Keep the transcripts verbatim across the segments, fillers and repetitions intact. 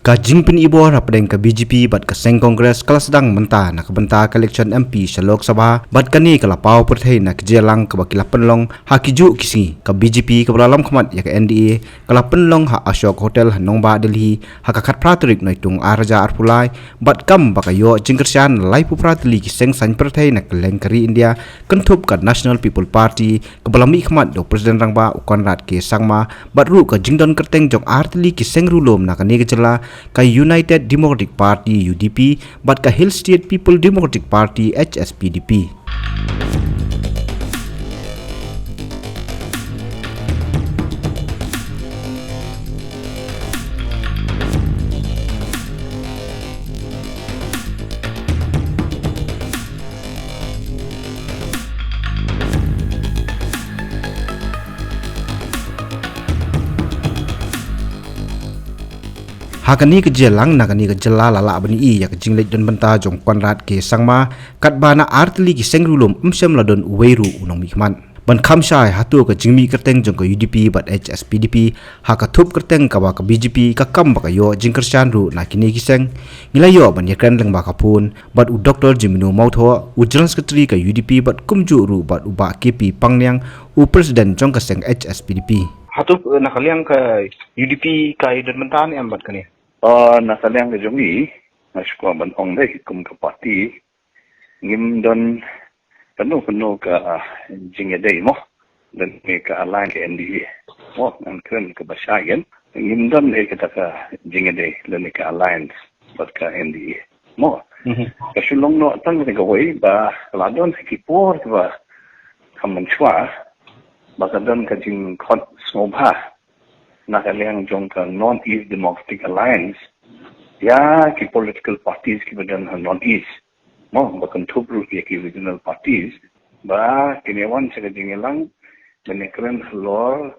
Ka jingpyni bor hapdeng ka B J P bad ka seng Congress ka la sdang mynta na ka bynta ka election M P sha Lok Sabha, bad kane ka la paw pyrthei na ka jingïalang kaba ki la pynlong ha ki juh ki sngi. Ka B J P kaba la lam khmat ïa ka N D A ka la pynlong ha Ashok Hotel ha nongbah Delhi ha ka khatphra tarik Naitung ar hajar arphew lai, bad kam ba ka ïoh jingkyrshan laiphew phra tylli ki seng saiñ pyrthei na kylleng ka ri India, kynthup ka National People Party kaba la mih khmat da u President Rangbah u Conrad K Sangma, bad ruh ka jingdon kyrteng jong ar tylli ki seng riewlum na kane ka jylla, ka United Democratic Party, U D P, bad ka Hill State People Democratic Party, H S P D P. Ha kane ka jingïalang na kane ka jylla la lah ban ïohi ïa ka jingleit don bynta jong Conrad K Sangma, katba na ar tylli ki seng riewlum ym shym la don uwei ruh u nongmihkhmat. Ban kham shai hato ka jingmih kyrteng jong ka U D P bad H S P D P ha ka thup kyrteng kaba ka B J P ka kam ba ka ïoh jingkyrshan ruh na kine ki seng, ngi la ïoh ban ïakren lyngba ka phone bad u Doctor Jemino Mawthoh, u General Secretary ka U D P, bad kumjuh ruh bad u Bah K P Pangniang, u President jong ka seng H S P D P. Hato na ka liang ka U D P ka ïadon bynta ne em bad kane? Oh, na ka liang ka jong ngi, nga shu kwah ban ong dei kum ka party, ngim don kano kano ka jingïadei mo. Don ne ka alliance ka N D A mo, ngan kren kaba shai, ngim don ne kata ka jingïadei don ne ka alliance bad ka N D A mo. Mhm. Ka shu long noh tang ne kawei ba la don ki por kaba kham mynshuwa ba ka don ka jingkhot sngewbha na ka liang jong ka North East Democratic Alliance ïa ki political parties kiba don ha North East mo, ba kynthup ruh ïa ki regional parties, ba kin ïa wan sha ka jingïalang ban ïakren halor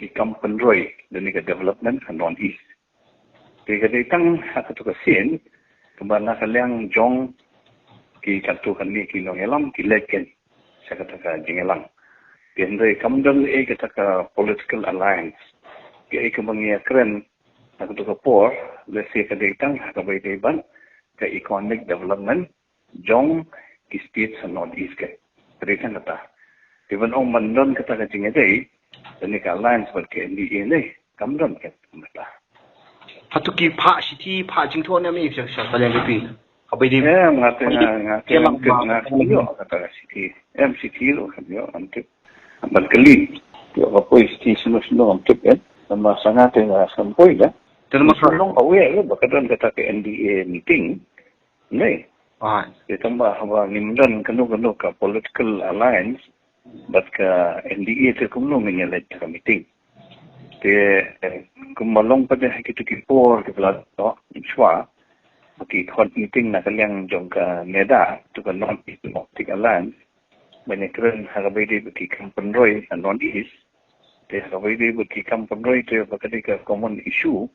ki kam pynroi lane ka development ha North East. Te ka dei tang ha kato ka sien kaba na ka liang jong ki katto katne ki nongïalam ki leit kein sha kata ka jingïalang. Te hynrei kam don ei kata ka political alliance, kaei kaba ngi ïakren ha kato ka por, lehse ka dei tang ha kaba ïadei bad ka economic development jong ki states ha North East kein. Ka dei tang kata. Te ban ong ban don kata ka jingïadei lane ka alliance bad ka N D A ne, kam don kein kata. Hato ki phah shithi, phah jingthoh ne em sha, sha ka liang U D P? Kaba ïadei. Em, nga te, nga, nga te, nga, nga ïoh kata ka shithi. Em, shithi ruh kam ïoh, ngam tip. Ban kylli ïoh ka poi shithi shano shano, ngam tip, em. Namar sa nga te nga sam poi da. Te namar sa long aware ba ka don kata ka N D A meeting. Nei. Te tang ba haba ngim don kano kano ka political alliance bad ka N D A te kumno ngin ïa leit ha ka meeting. Te, eh, kumba long pat ha kito ki por kiba la dep, shuwa ba ki khot meeting na ka liang jong ka NEDA, to ka North East Democratic Alliance, ban ïakren ha kaba ïadei bad ki kam pynroi ha North East. Te ha kaba ïadei bad ki kam pynroi te ba ka dei ka common issue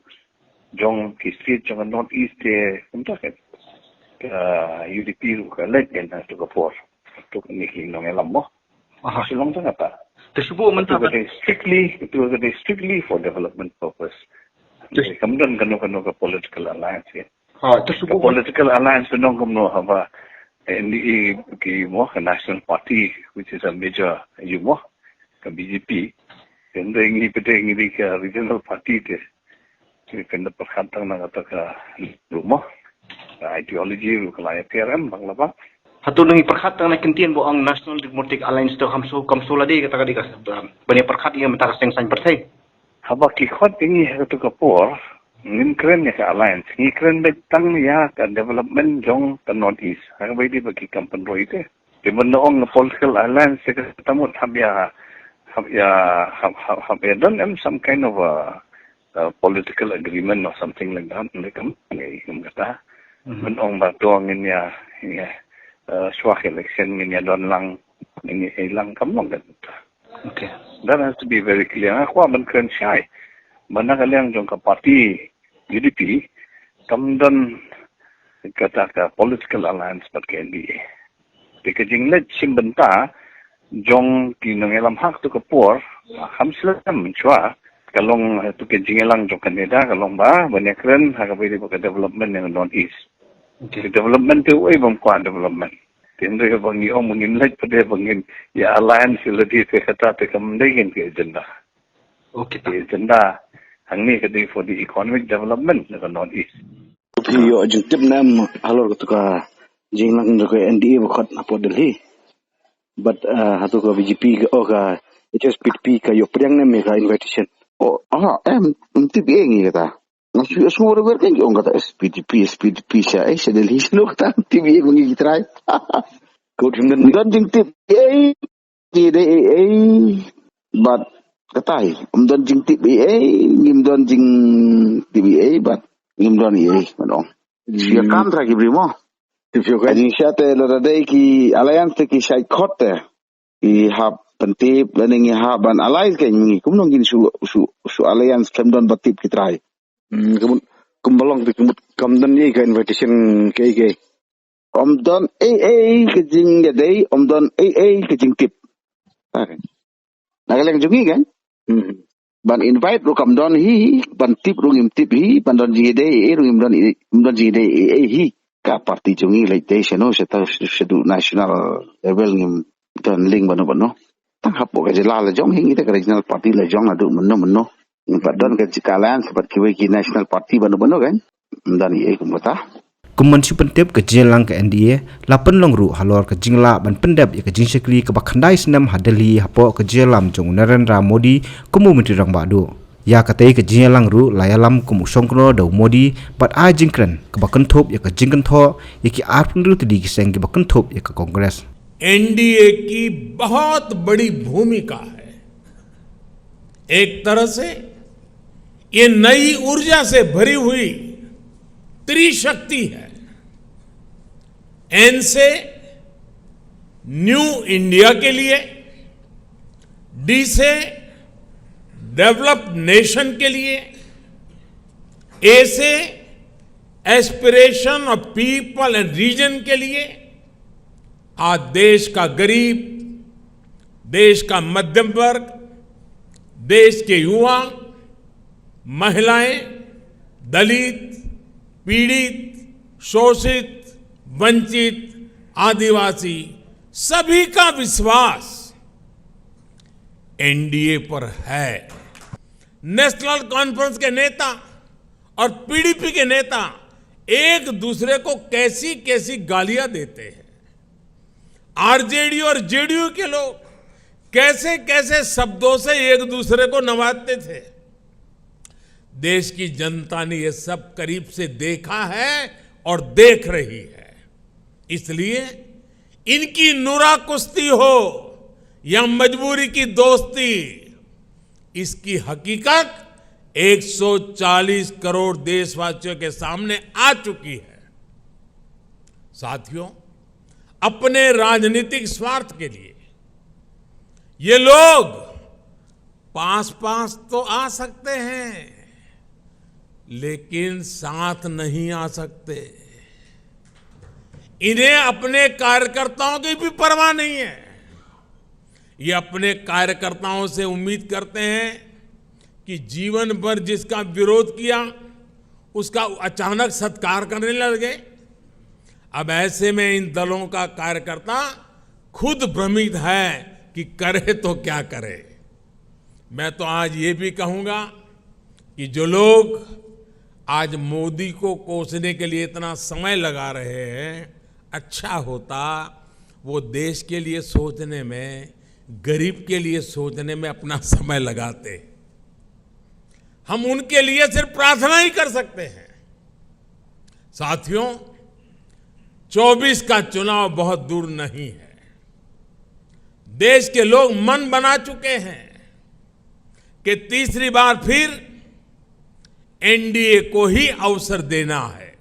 jong ki state jong ka North East te, kumta ka, ka U D P ruh ka leit kein ha kato ka por. Kato kane ki nongïalam mo. Aha. Shu long tang kata. Te shu buh mynta kato ka dei strictly, kato ka dei strictly for development purpose. Te kam don kano kano ka political alliance, eh. Ha, te shu buh ka political alliance ka nong kumno haba N D A ki mo ka National Party, which is a major, you mo, ka B J P. Te hynrei ngi pat ngi dei ka regional party te. Te kan da pyrkhat tang na kata ka ruh mo. Ka ideology ruh ka la ïapher em bang la bang. Hato ngi pyrkhat tang na kyntien ba ong National Democratic Alliance te kam shu, kam shu lade kata ka dei ka, ban ïa pyrkhat ïa mynta ka seng saiñ pyrthei. Haba ki khot ïa ngi ha kato ka por, ngim kren ïa ka alliance, ngi kren beit tang ïa ka development jong ka North East. Ha kaba ïadei bad ki kam pynroi te. Te ban da ong political alliance te kata mut hap ïa, hap ïa, hap, hap, hap ïa don em some kind of a, a political agreement or something like that, ne kam, ne kam kata. Mhm. Ban ong ba to ngin ïa, ïa, eh, shuwa ka election ngin ïa don lang, ngin ïa lang, kam long kata. Okay. That has to be very clear. Nga kwah ban kren shai ba na ka liang jong ka party U D P kam don kata ka political alliance bad ka N D A. Te ka jingleit shim bynta jong ki nongïalam ha kato ka por, ah, kham slem shuwa, Ka long, eh, tu ka jingïalang jong kane da ka long ba ban ïakren ha kaba ïadei bad ka development ïa ka North East. Okay. Ka development te uei bym kwah development. Te hynrei ba ngi ong ba ngim leit pat de ba ngin ïa alliance ïa lade te kata te kam dei ngin ka agenda. Okay. Te agenda hangne ka dei for the economic development na ka North East. Phi ïoh jingtip ne em halor katu ka jingïalang jong ka N D A ba khot hapoh Delhi? Bad, eh, hatu ka B J P ka, oh, ka H S P D P ka ïoh pdiang ne em ïa ka invitation? Oh, ah, em, em tip ïa ngi kata. Nga shu, shu wer wer kan ki ong kata S P D P, S P D P sha, eh, sha Delhi sha no kata, tip ïa ngi ki trai. Ka mut phim don, don jingtip ei, ki dei ei ei, bad katai, um don jingtip ei ei, ngim don jingtip ei ei, bad ngim don ei ei, ngan ong. Shu ïa kam tra ki briew mo. Tip shu kan. Ani sha te lada dei ki alliance te ki shait khot te. Ki hap pyntip lane ngi hap ban alliance kan ngi. Kumno ngin shu, shu, shu alliance kam don ba tip ki trai. Hmm, ka mut, kumba long te ka mut kam don ei ka invitation ka ei ka ei. Um don ei ei ka jingïadei, um don ei ei ka jingtip. Ha, kan. Na ka liang jong ngi kan. Hmm. Ban invite ruh kam don hi, ban tip ruh ngim tip hi, ban don jingïadei ei ei ruh ngim don ei, ngim don jingïadei ei ei hi. Ka party jong ngi leit dei shano, shato, shaduh national level ngim don link bano bano. Tang hapoh ka jylla la jong hi ngi te ka regional party la jong naduh mynno mynno. Ngim pat don ka jingïalliance bad kiwei ki national party bano bano kan. Ym don ei ei kum kata. Kum ban shu pyntip ka jingïalang ka N D A la pynlong ruh halor ka jinglah ban pyndep ïa ka jingshakri kaba khyndai snem ha Delhi hapoh ka jingïalam jong u Narendra Modi kum u Myntri Rangbah Duh. Ïa katei ka jingïalang ruh la ïalam kum u shongkno da u Modi bad ai jingkren kaba kynthup ïa ka jingkynthoh ïa ki arphew hynriew tylli ki seng kiba kynthup ïa ka Congress. N D A की बहुत बड़ी भूमिका है। एक तरह से ये नई ऊर्जा से भरी हुई त्रिशक्ति है। एन से न्यू इंडिया के लिए, डी से डेवलप्ड नेशन के लिए, ए से aspiration of people and region के लिए, आज देश का गरीब, देश का मध्यम वर्ग, देश के युवा, महिलाएं, दलित, पीड़ित, शोषित, वंचित, आदिवासी, सभी का विश्वास एन डी ए पर है। नेशनल कॉन्फ्रेंस के नेता और पी डी पी के नेता एक दूसरे को कैसी कैसी गालियां देते हैं। आर जे डी और जे डी यू के लोग कैसे कैसे शब्दों से एक दूसरे को नवाजते थे। देश की जनता ने यह सब करीब से देखा है और देख रही है। इसलिए इनकी नूरा कुश्ती हो या मजबूरी की दोस्ती, इसकी हकीकत एक सौ चालीस करोड़ देशवासियों के सामने आ चुकी है। साथियों, अपने राजनीतिक स्वार्थ के लिए ये लोग पास पास तो आ सकते हैं, लेकिन साथ नहीं आ सकते। इन्हें अपने कार्यकर्ताओं की भी परवाह नहीं है। ये अपने कार्यकर्ताओं से उम्मीद करते हैं कि जीवन भर जिसका विरोध किया, उसका अचानक सत्कार करने लगे। अब ऐसे में इन दलों का कार्यकर्ता खुद भ्रमित है कि करे तो क्या करे। मैं तो आज ये भी कहूंगा कि जो लोग आज मोदी को कोसने के लिए इतना समय लगा रहे हैं, अच्छा होता वो देश के लिए सोचने में, गरीब के लिए सोचने में अपना समय लगाते। हम उनके लिए सिर्फ प्रार्थना ही कर सकते हैं। साथियों, चौबीस का चुनाव बहुत दूर नहीं है। देश के लोग मन बना चुके हैं कि तीसरी बार फिर एन डी ए को ही अवसर देना है।